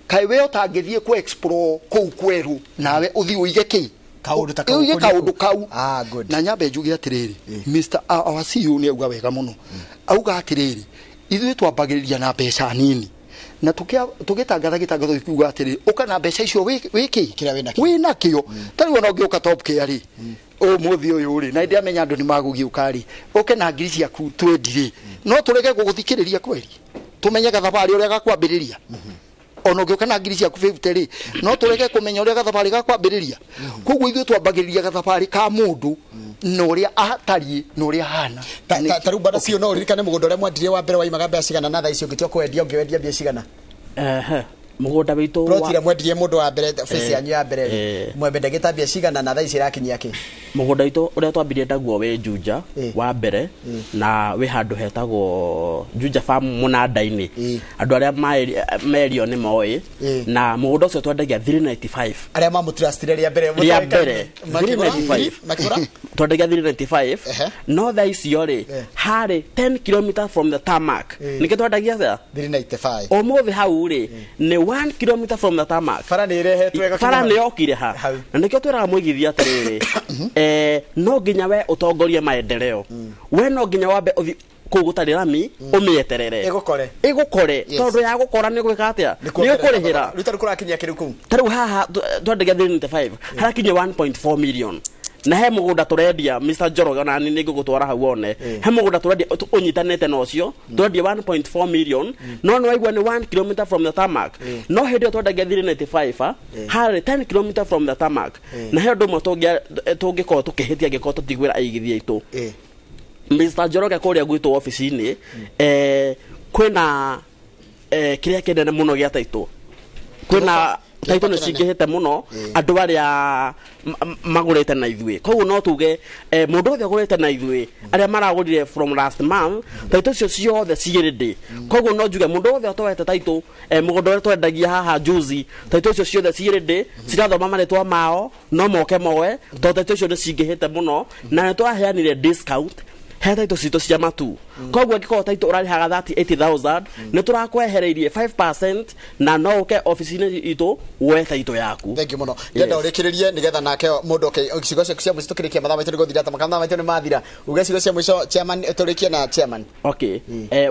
Kaĩ we ũtangĩthiĩ kũ explore kũu kwerũ, nawe ũthiĩ ũige kĩ? Kaũndũ ta kau Ũige kũrĩ kaũndũ kũ? kau. Ah, good. Na nyambe njuge atĩrĩrĩ, Mr. our CEO nĩ auga wega mũno, auga atĩrĩrĩ, ithuĩ twambagĩrĩria na mbeca nini na tũgĩtangatha gĩtangatho gĩkiuga atĩrĩ, ũka na mbeca icio wĩkĩ Kĩrĩa wĩnakĩo. wĩnakĩo. Ta rĩu ona ũngĩũka Top Care rĩ, ũmũthĩ ũyũ rĩ, na nĩndĩramenya andũ nĩ magũgĩũka rĩ, ũke na ngiri ciaku twendi rĩ, no tũrege gũgũthikĩrĩria kweri tũmenye gathabarĩ ũrĩa gakwambĩrĩria? Ona ũngĩũka na ngiri ciaku 50 rĩ, no tũrege kũmenya ũrĩa gathabarĩ gakwambĩrĩria? Koguo ithuĩ twambagĩrĩria gathabarĩ ka mũndũ na ũrĩa atariĩ na ũrĩa ahana. Ta rĩu bwana CEO, no ũririkane mũgũnda ũrĩa mwendirie wa mbere waimaga mbeca cigana, na thaa ici ũngĩtua kwendia ũngĩwendia mbia cigana? Ehe. Mũgũnda witũ Plot ĩrĩa mwendirie mũndũ wa mbere, face yanyu ya mbere, mwendagĩta mbia cigana na thaa ici ĩrakinyia kĩ? Mũgũnda witũ ũrĩa twambirie naguo wĩ Juja wa mbere, na wĩ handũ hetagwo Juja Farm mũnanda-inĩ. Andũ arĩa merio nĩ moĩ. Na mũgũnda ũcio twendagia 395. Arĩa mamũtrustire rĩa mbere? Rĩa mbere. Makĩgũra? 395. Makĩgũra? Twendagia 395. No thaa icio rĩ, harĩ 10 km from the tarmac. Nĩkĩo twendagia atĩa? 395. Ũmũthĩ hau rĩ, nĩ 1 km from the tarmac. Bara nĩ ĩrehetwo ĩgakinya Bara hau. nĩ yokire ha. Hau. Na nĩkĩo twĩraga mũigithia atĩrĩrĩ, no nginya we ũtongorie maendeleo, we no nginya wambe ũthi kũu gũtarĩ rami, ũmĩeterere. Ĩgũkore. Ĩgũkore. Tondũ ya gũkora nĩ gwĩka atĩa? Nĩ ũkũrĩhĩra. Rĩu tarĩu kũrakinyia kĩrĩu kũu? Ta rĩu haha twendagia 395, harakinyia 1.4 million. Na he mũgũnda tũrendia, Mr Njoroge, ona nĩ ngũgũtwara hau wone. He mũgũnda tũrendia ũnyitanĩte na ũcio, tũrendia 1.4 million, no nĩ waigua nĩ 1 km from the tarmac. No hĩndĩ ĩyo twendagia 395 harĩ 10 km from the tarmac. Na he ũndũ ũmwe tũngĩkorwo tũkĩhĩtia angĩkorwo tũtigwĩra aigithia aitũ. Mr Njoroge, kũrĩa gwitũ obici-inĩ, kwĩna kĩrĩa kĩnene mũno gĩa taitũ, kwĩna taitũ nĩ kĩnene. Cingĩhĩte mũno andũ arĩa magũrĩte na ithuĩ. Koguo no tuge, mũndũ wothe ũgũrĩte na ithuĩ, arĩa maragũrire from last month, taitũ icio ciothe ciĩ ready. Koguo no njuge mũndũ wothe ũtoete taitũ, mũgũnda ũrĩa twendagia haha juzi, taitũ icio ciothe ciĩ ready, cirathoma marĩtwa mao, no moke moe, tondũ taitũ icio nĩ cingĩhĩte mũno. Na nĩ twaheanire discount he taitũ citũ cia matu. Koguo angĩkorwo taitũ ũrarĩhaga 38000, nĩ tũrakwehereirie 5%, na no ũke obici-inĩ itũ woe taitũ yaku. Thank you muno. Ndĩrenda ũrĩkĩrĩrie nĩgetha nake mũndũ oke ciugo ciaku cia mũico tũkĩrĩkia. Mathaa maitũ nĩ gũthira, ta mathaa maitũ nĩ mathira. Uge ciugo cia mũico, chairman, tũrĩkie na chairman. Okay,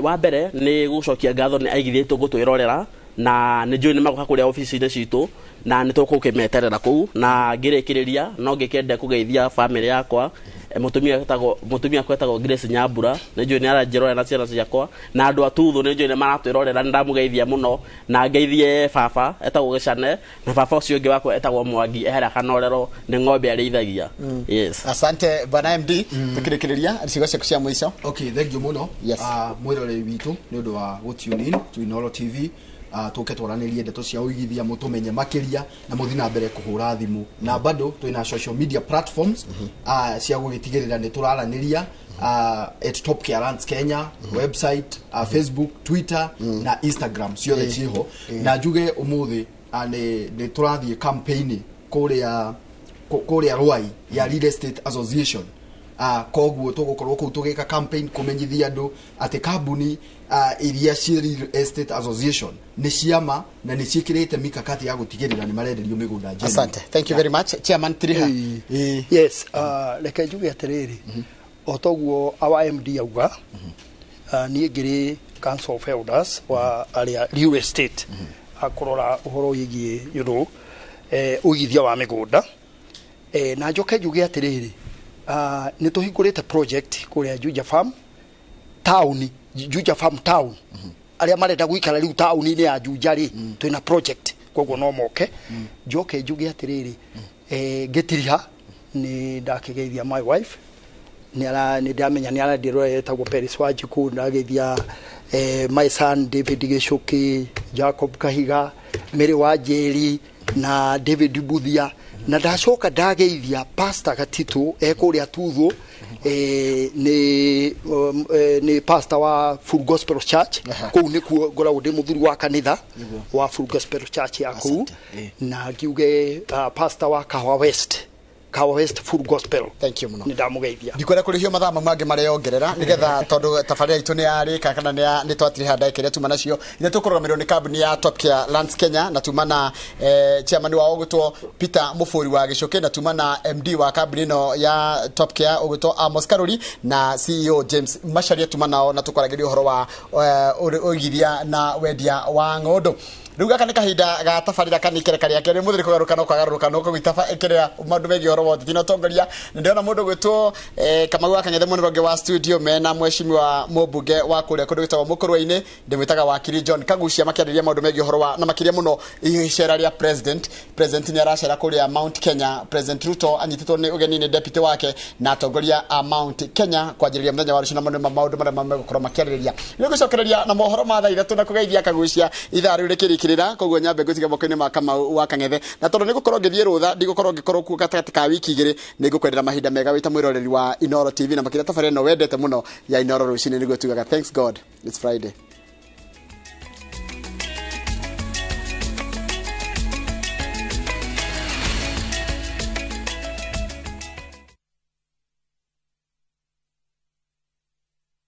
wa mbere nĩ gũcokia ngatho nĩ aigithia aitũ gũtwĩrorera, na nĩ njũĩ nĩ magoka kũrĩa obici-inĩ citũ, na nĩ tũgũkĩmeterera kũu. Na ngĩrĩkĩrĩria, no ngĩkende kũgeithia family yakwa. Mũtumia wakwa etagwo Grace Nyambura, nĩ njũĩ nĩ aranjĩrorera, na ciana ciakwa na andũ a Tuthu, nĩ njũĩ nĩ maratwĩrorera, nĩ ndamũgeithia mũno. Na ngeithie baba etagwo Gĩcane, na baba ũcio ũngĩ wakwa etagwo Mwangi, ehere Kanorero, nĩ ng'ombe arĩithagia. Yes. Asante, bwana MD. Tũkĩrĩkĩrĩria, ciugo ciaku cia mũico. Okay, thank you muno. Mwĩroreri witũ nĩ ũndũ wa gũ tune in to Inooro TV, tũke twaranĩrie ndeto cia ũigithia, mũtũmenye makĩria, na mũthiĩ na mbere kũhũra thimũ. Na bado twĩna social media platforms cia gũgĩtigĩrĩra nĩ tũraranĩria, at Top Care Lands Kenya, website, Facebook, Twitter na Instagram, ciothe ciĩho. Na njuge ũmũthĩ nĩ tũrathiĩ campaign kũrĩa kũrĩa Ruai ya Real Estate Association. Koguo tũgũkorwo kũu tũgĩka campaign kũmenyithia andũ atĩ kambuni iria ci Real Estate Association nĩ ciama na nĩ ciĩkĩrĩte mikakati ya gũtigĩrĩra nĩ marenderio mĩgũnda genuine. Asante, thank you very much, chairman. Tiriha. Yes, reke njuge atĩrĩrĩ, o toguo our MD auga, niĩ ngĩrĩ Council of Elders wa arĩa real estate, akũrora ũhoro wĩgiĩ ũigithia wa mĩgũnda. Na njoke njuge atĩrĩrĩ, nĩ tũhingũrĩte project kũrĩa Juja Farm town, Juja Farm town. Arĩa marenda gũikara rĩu taũni-inĩ ya Juja rĩ, twĩna project, koguo no moke. Njoke njuge atĩrĩrĩ, ngĩtiriha nĩ ndakĩgeithia my wife, nĩ ara nĩ ndamenya nĩ arandirora, etagwo Peris Wanjiku. Ndageithia my son David Gicuki, Jacob Kahiga, Mary Wanjeri na David Buthia. Na ndacoka ndageithia Pastor Gatitu e kũrĩa Tuthũ, nĩ pastor wa Full Gospel Church. Kũu nĩkuo ngoragwo ndĩ mũthuri wa kanitha wa Full Gospel Church ya kũu. Asante. Na ngiuge pastor wa Kahawa West, Kahawa West Full Gospel. Thank you muno. Nĩ ndamũgeithia. Ndikwenda kũrĩhio mathaa mau mangĩ mareyongerera nigetha tondũ tabarĩra itũ nĩ yarĩka kana nĩ twatiriha ndagĩka iria tuma nacio. Ithe tũkũrũgamĩrĩrwo nĩ kambuni ya Top Care Lands Kenya, na tuma na chairman wao ũgwĩtwo Peter Mũbũri wa Gĩcũkĩ, na tuma na MD wa kambuni ĩno ya Top Care ũgwĩtwo Amos Karuri, na CEO James Macharia. Tuma nao na tũkwaragĩria ũhoro wa ũigithia na wendia wa ng'ũndũ. Rĩu gaka nĩ kahinda ga tabarĩra kana ikereka rĩa kerĩ mũthĩ kũgarũrũka no kwagarũrũka no kũgwita kĩrĩa maũndũ megiĩ ũhoro wa ũteti na ũtongoria. Nĩ ndĩrona mũndũ gwĩtwo Kamau wa Kang'ethe mũnene ũngĩ wa studio mena mheshimiwa mũmbunge wa kũrĩa kũndũ gwĩtagwo Mũkũrwe-inĩ, ndĩmwĩtaga wakiri John Kagucia, makĩarĩria maũndũ megiĩ ũhoro wa na makĩria mũno icera rĩa president. President nĩ aracera kũrĩa Mount Kenya. President Ruto anyitĩtwo nĩ ũgeni nĩ deputy wake na atongoria a Mount Kenya kwanjĩrĩria mũthenya wa rũciũ, na maũndũ marĩa megũkorwo makĩarĩrĩria. Nĩ gũcokereria na mohoro ma thaa 3 na kũgeithia Kagucia ithaa rĩu rĩkĩrĩkĩrĩria. Ndũngĩkirĩra, koguo nyambe ngũtige moko-inĩ ma Kamau wa Kang'ethe, na tondũ nĩ ngũkorwo ngĩthiĩ rũtha, ndigũkorwo ngĩkorwo kuo gatagatĩ ka wiki 2, nĩ ngũkwendera mahinda mega wĩ ta mwĩroreri wa Inooro TV, na makĩria tabarĩra ĩno wendete mũno ya Inooro Rũcinĩ, nĩguo tugaga thanks God it's Friday.